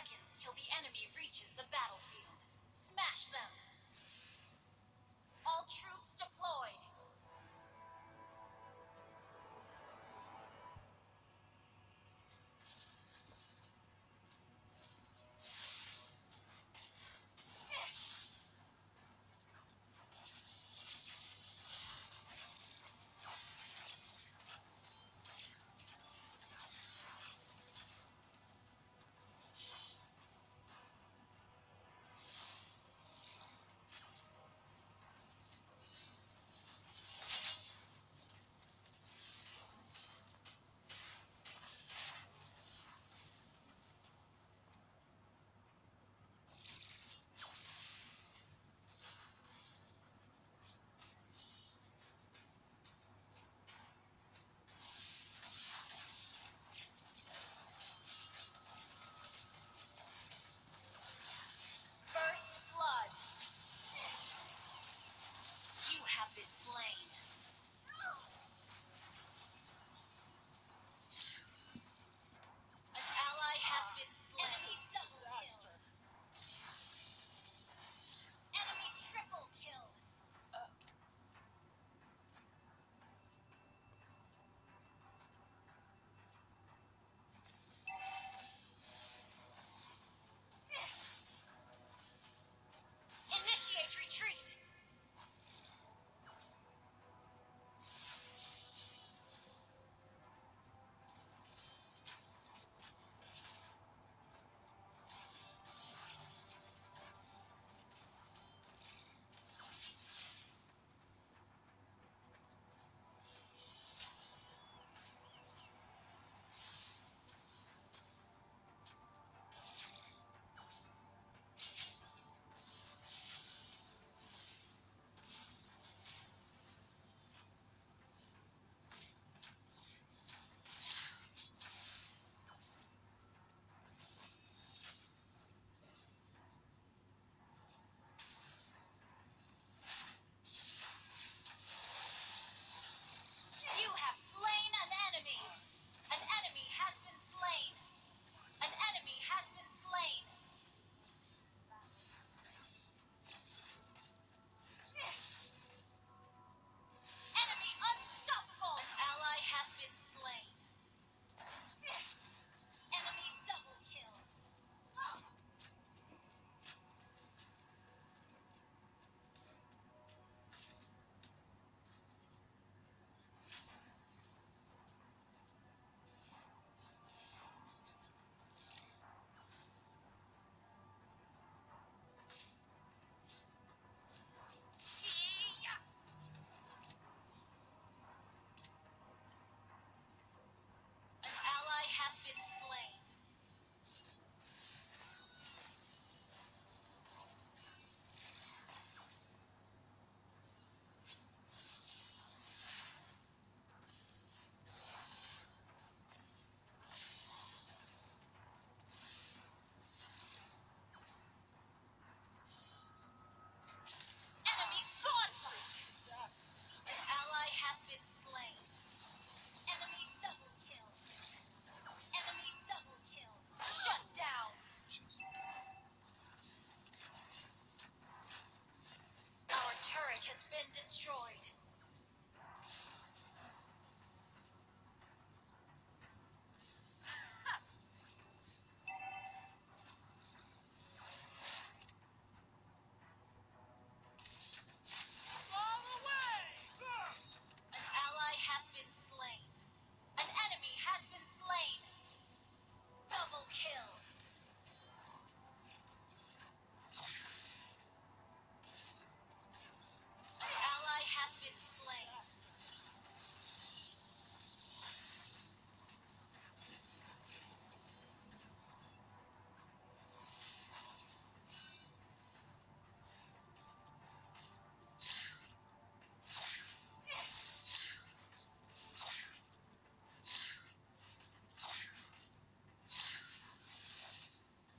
seconds till the enemy reaches the battlefield. Smash them! All troops deployed! First blood! You have been slain. An ally has been slain. Enemy double kill. Enemy triple kill. Initiate retreat. You have slain an enemy. An enemy has been slain. An enemy has been slain. Enemy unstoppable. An ally has been slain. Enemy double kill. An ally has been slain. Enemy godlike. An ally has been slain. Enemy double kill. Enemy double kill. Shut down. Our turret has been destroyed. An ally has been slain. An enemy has been slain. Double kill. An ally has been slain.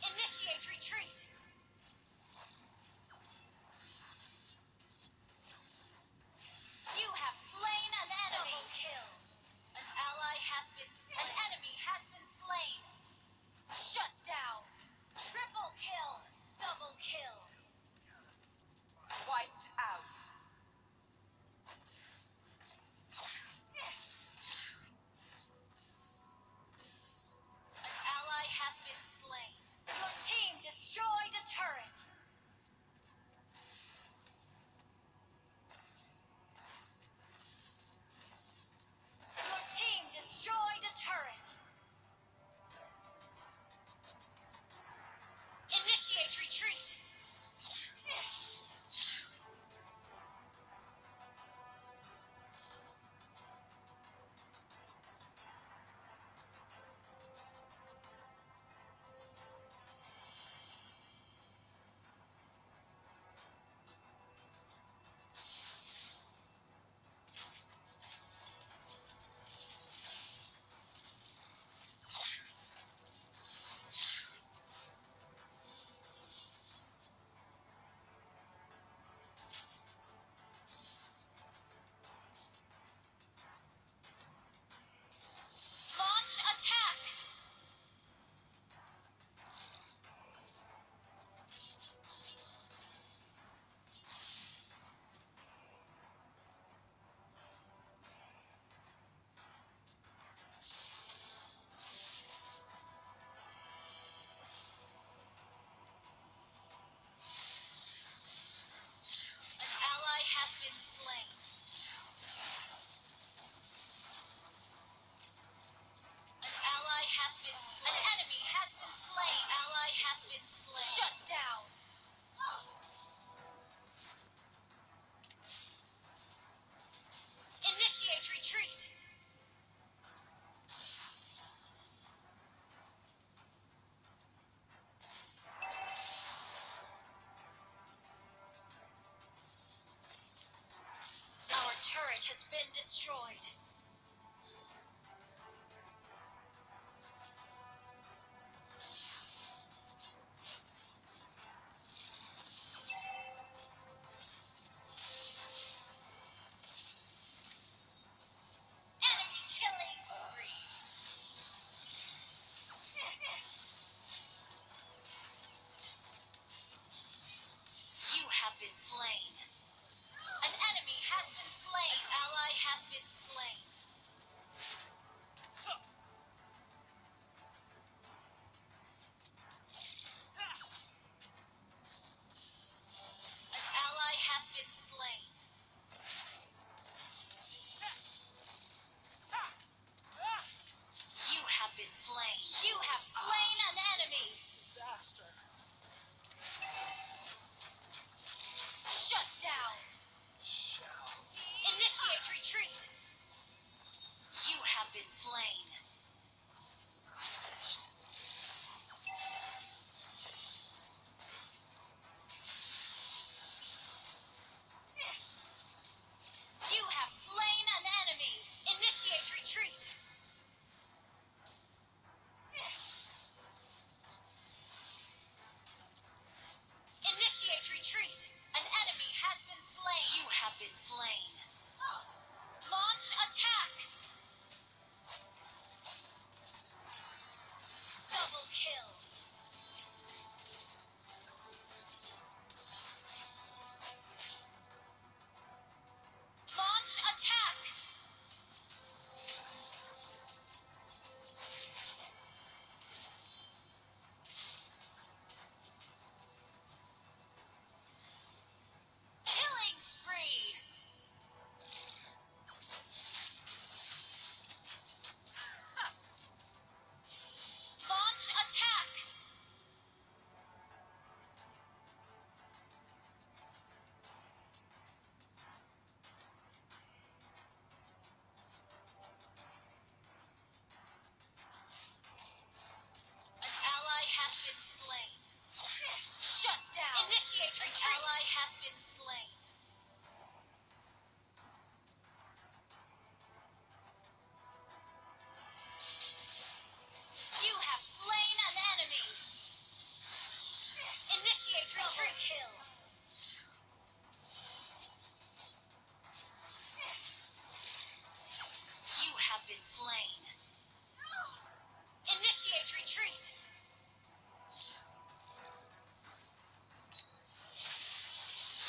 Initiate retreat. You have slain an enemy. Double kill. An ally has been slain. An enemy has been slain. Shut down. An ally has been slain. An ally has been slain. An enemy has been slain. An ally has been slain. Shut down. Initiate retreat. Our turret has been destroyed. Enemy killing spree. You have been slain. An enemy has been slain. An ally has been slain. An ally has been slain. You have been slain. You have slain an enemy. Disaster. Shut down. Initiate retreat. You have been slain. You have slain an enemy. Initiate retreat. Initiate retreat. An enemy has been slain. You have been slain. Launch attack. Double kill. Launch attack. Killing spree. Launch attack. An ally has been slain. Shut down. Initiate retreat. An ally has been slain. You have slain an enemy. Initiate retreat. Kill. You have been slain. Initiate retreat.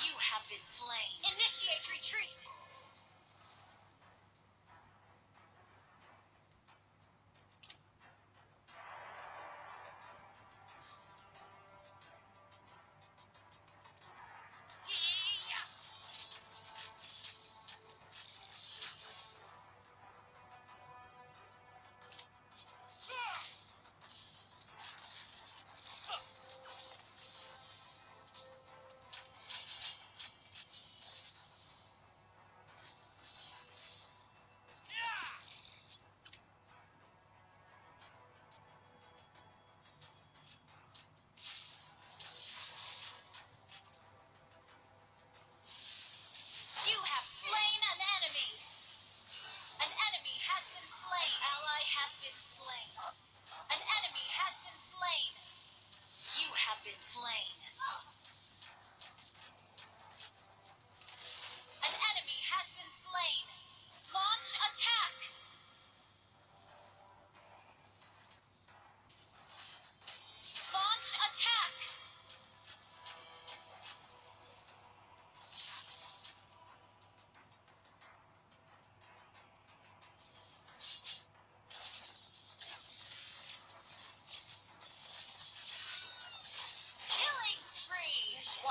You have been slain. Initiate retreat.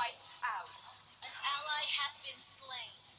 wiped out. An ally has been slain.